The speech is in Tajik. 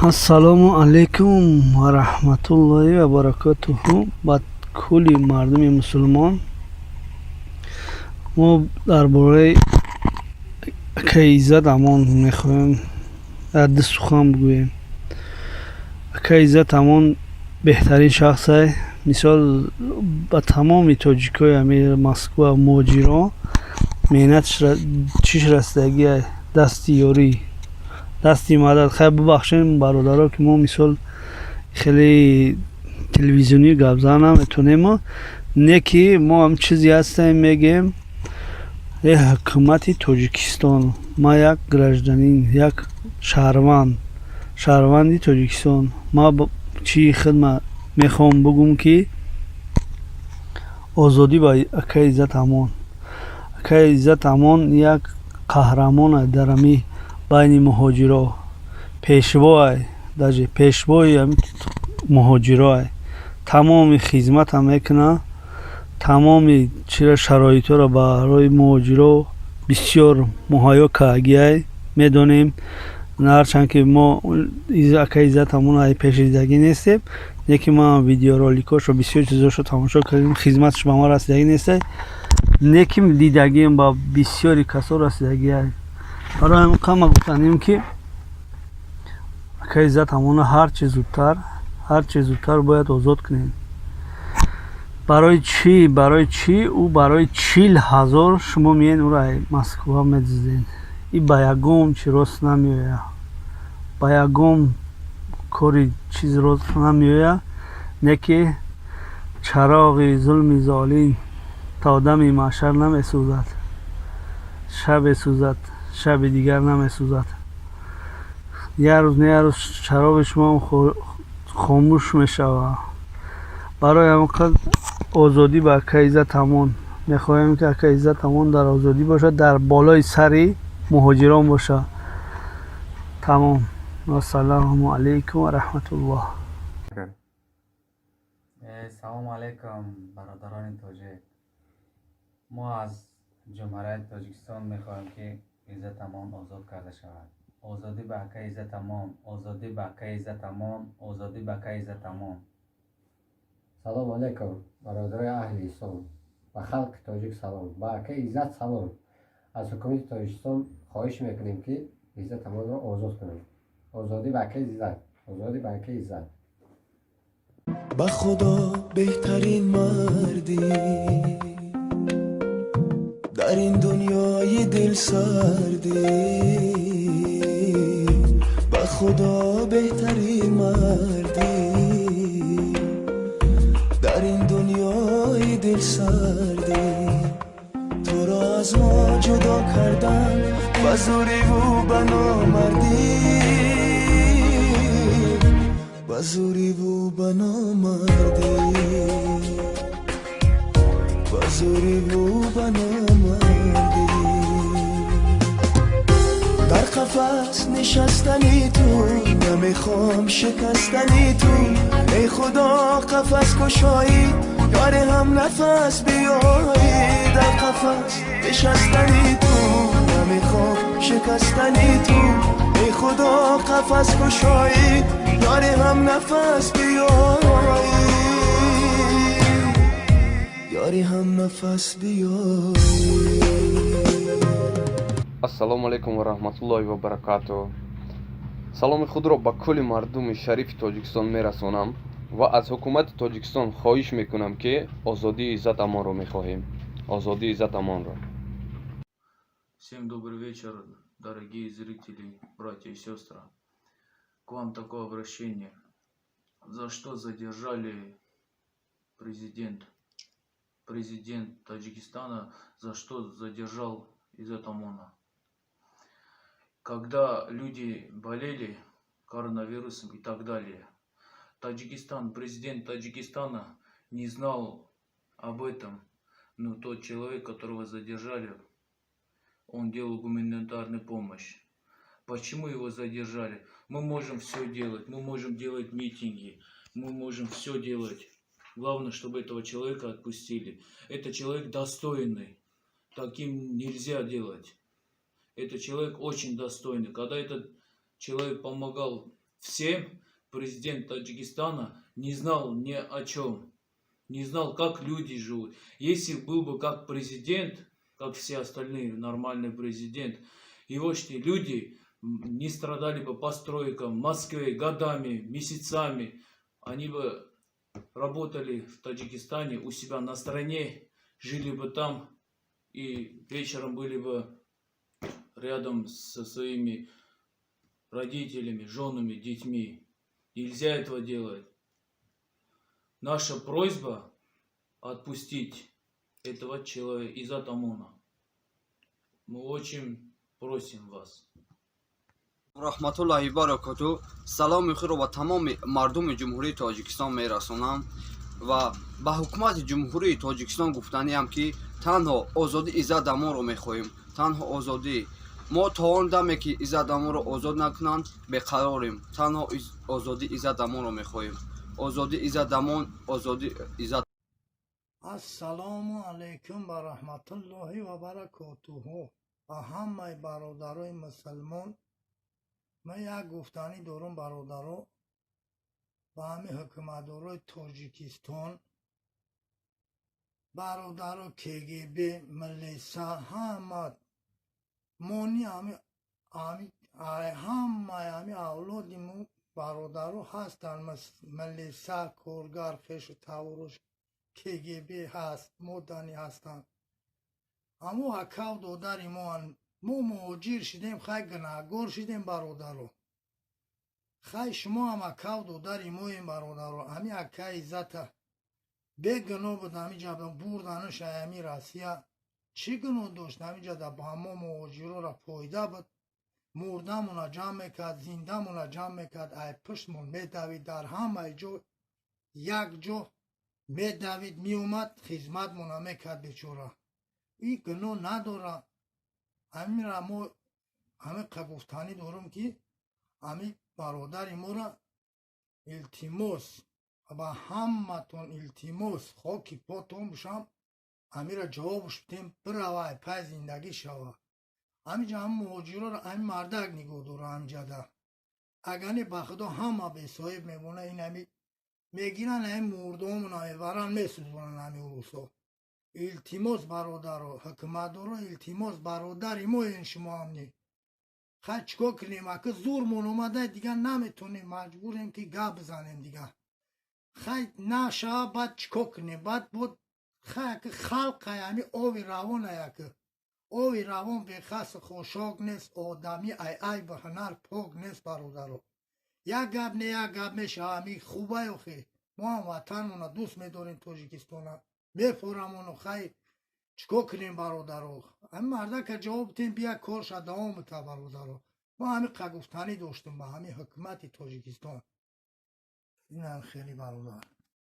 Ассалому алайкум ва раҳматуллоҳи ва баракотуҳу ба кулли мардуми мусулмон. Мо дар бораи акаи Иззат Амон мехоҳем ду сухан бигӯем. Акаи Иззат Амон беҳтарин шахсе, мисол, ба тамоми тоҷикои ами Москва, муҳоҷирон меҳнатиш чиш расидагиай, дасти ёрӣ, дасти мадад. Хайр, бубахшем, бародаро, ки мо, мисол, хеле телевизионӣ гап зан наметонем, не ки мо ҳам чизе ҳастем, мегем: э ҳукумати Тоҷикистон, ман як гражданин, як шаҳрванд, шаҳрванди Тоҷикистон, ман чии хидмат мехоҳам бугум, ки озодӣ ба акаи Иззат Амон. Акаи Иззат Амон як қаҳрамон дар ами байни муҳоҷиро, пешвоай, даже пешвои муҳоҷироай. Тамоми хизмата мекунад, тамоми чира шароитҳоро барои муҳоҷиро бисёр муҳайё кардагиай. Медонем, ҳарчанд ки мо акаи Иззат Амон пешдидагӣ нестем, лекин ман видеороликҳошо, бисёр чизошо тамошо кардем, хизматаш ба ма расидагӣ нестай, лекин дидагием, ба бисёри касо расидагиай. Барои ҳамин қама гуфтанем, ки акаи Иззат Амона ҳарчи зудтар, ҳарчи зудтар бояд озод кунем. Барои чӣ? Барои чӣ ӯ барои 40 000 шумо меен, ӯро Москва медиздед? И ба ягон чи рост намеояд, ба ягон кори чиз рост намеояд. Не ки чароғи зулми золим то дами маҳшар намесӯзад, шабе сӯзад, шаби дигар намесӯзад. Як рӯз не, як рӯз чароғи шумо хомӯш мешавад. Барои ҳамин қадр озодӣ ба акаи Иззат Амон. Мехоҳем, ки акаи Иззат Амон дар озодӣ бошад, дар болои сари муҳоҷирон бошад. Тамом. Вассалому алайкум ва раҳматуллоҳ. Салому алайкум, бародарони тоҷик. Мо аз Ҷумҳурияти Тоҷикистон мехоҳем, ки Иззат Амон озод карда шавад. Озодӣ ба акаи Иззат Амон, озодӣ ба акаи Иззат Амон, озодӣ ба акаи Иззат Амон. Салому алайкум, бародарои аҳли ислом, ба халқи тоҷик салом, ба акаи Иззат салом. Аз ҳукумати Тоҷикистон хоҳиш мекунем, ки Иззат Амонро озод кунанд. Озодӣ ба акаи Иззат, озодӣ ба акаи Иззат. Ба Худо, беҳтарин мардӣ дар ин дунёи дилсардӣ. Ба Худо, беҳтарин мардӣ дар ин дунёи дилсардӣ. Туро аз мо ҷудо кардан ба зӯриву ба номардӣ, ба зӯриву ба номардӣ, ба зӯриву ба номардӣ. Дар қафас нишастани ту намехоҳам, шикастани ту. Эй Худо, қафас кушоӣ, ёри ҳам нафас биёӣ. Дар қафас нишастани ту намехоҳам, шикастани ту. Эй Худо, қафас кушоӣ, ёри ҳам нафас биёӣ, ёри ҳам нафас биёӣ. Ассалому алайкум ва раҳматуллоҳи ва баракатуҳ. Саломи худро ба кулли мардуми шарифи Тоҷикистон мерасонам ва аз ҳукумати Тоҷикистон хоҳиш мекунам, ки озодии Иззат Амонро мехоҳем, озодии Иззат Амонро. Всем добрый вечер, дорогие зрители, братья и сестры. К вам такое обращение. За что задержали президент Таджикистана, за что задержал Иззат Амона? Когда люди болели коронавирусом и так далее, Таджикистан, президент Таджикистана не знал об этом, но тот человек, которого задержали, он делал гуманитарную помощь. Почему его задержали? Мы можем все делать, мы можем делать митинги, мы можем все делать. Главное, чтобы этого человека отпустили. Это человек достойный. Таким нельзя делать. Это человек очень достойный. Когда этот человек помогал Всем президент Таджикистана не знал ни о чем. Не знал, как люди живут. Если был бы как президент, как все остальные, нормальный президент, егошние люди не страдали бы по стройкам в Москве годами, месяцами. Они бы работали в Таджикистане у себя на стране, жили бы там и вечером были бы рядом со своими родителями, женами, детьми. Нельзя этого делать. Наша просьба — отпустить этого человека, Иззат Амона. Мы очень просим вас. Раҳматуллоҳи баракоту. Саломи худро ба тамоми мардуми Ҷумҳурии Тоҷикистон мерасонам ва ба ҳукумати Ҷумҳурии Тоҷикистон гуфтаниам, ки танҳо озодии Иззат Амонро мехоҳем, танҳо озодӣ. Мо то он даме ки Иззат Амонро озод накунанд, беқарорем. Танҳо озодии Иззат Амонро мехоҳем. Озодии Иззат Амон, озодии Иззат. Ассалому алайкум ва раҳматуллоҳи ва баракотуҳу. Ба ҳамаи бародарои мусалмон ман як гуфтанӣ дорум, бародаро. Ба ҳамин ҳукуматдорои Тоҷикистон, бародаро, КГБ, милиса, ҳама мони ҳамаи ҳами авлоди мо, бародаро, ҳастанд милиса, коргар, хешу таворуш, КГБ ҳаст, модани ҳастанд. Аммо акав додари моан. Мо муҳоҷир шидем, хай, гунаҳгор шидем, бародаро. Хай, шумо ҳам акав додари моем, бародаро. Ҳами акаи Иззата бегуноҳ буд, ҳамиҷа бурданыш ами Россия. Чӣ гуноҳ дошт? Ҳамиҷа да ба мо муҳоҷирора фоида буд. Мурдамона ҷамъ мекард, зиндамона ҷамъ мекард, ай пуштмон медавид, дар ҳамаи ҷо як ҷо медавид, меомад, хизматмона мекард. Бечора, ин гуноҳ надора. Ҳаминра мо ҳамин гуфтанӣ дорум, ки ҳамин бародари моро илтимос, ба ҳаматон илтимос, хоки потон бошам, ҳамира ҷавобш бидем, бирава, ай пай зиндагӣ шава. Ҳамиҷа ҳам муҳоҷироро ҳамин мардак нигоҳ дора ҳамҷада. Агар не, ба худо, ҳама бесоҳиб мемона. Ин ҳами мегиранд, ҳамин мурдоомона мебаранд, месӯзонанд ҳами урусо. Илтимос, бародаро, ҳукуматдоро, илтимос, бародари моен шумо ҳамни. Хай, чӣ кор кунем, ака, зурмон омада, дигар наметонем, маҷбурем, ки гап бизанем дигар. Хай, нашава, баъд чӣ кор кунем? Баъд бод, хай, ака, халқай, ҳами ови равонай, ака. Ови равон бехасу хошок нест, одамӣ ай айбу ҳунар пок нест, бародаро. Як гап не, як гап мешава. Ҳами хубай охе, мо ҳам ватанмона дӯст медорем, Тоҷикистона мефорамону. Хай, чӣ кор кунем, бародаро? Ҳами мардака ҷавоб бидем, бия, корша давом бита, бародаро. Мо ҳами гуфтанӣ доштем ба ҳами ҳукумати Тоҷикистон. Инам хеле, бародар.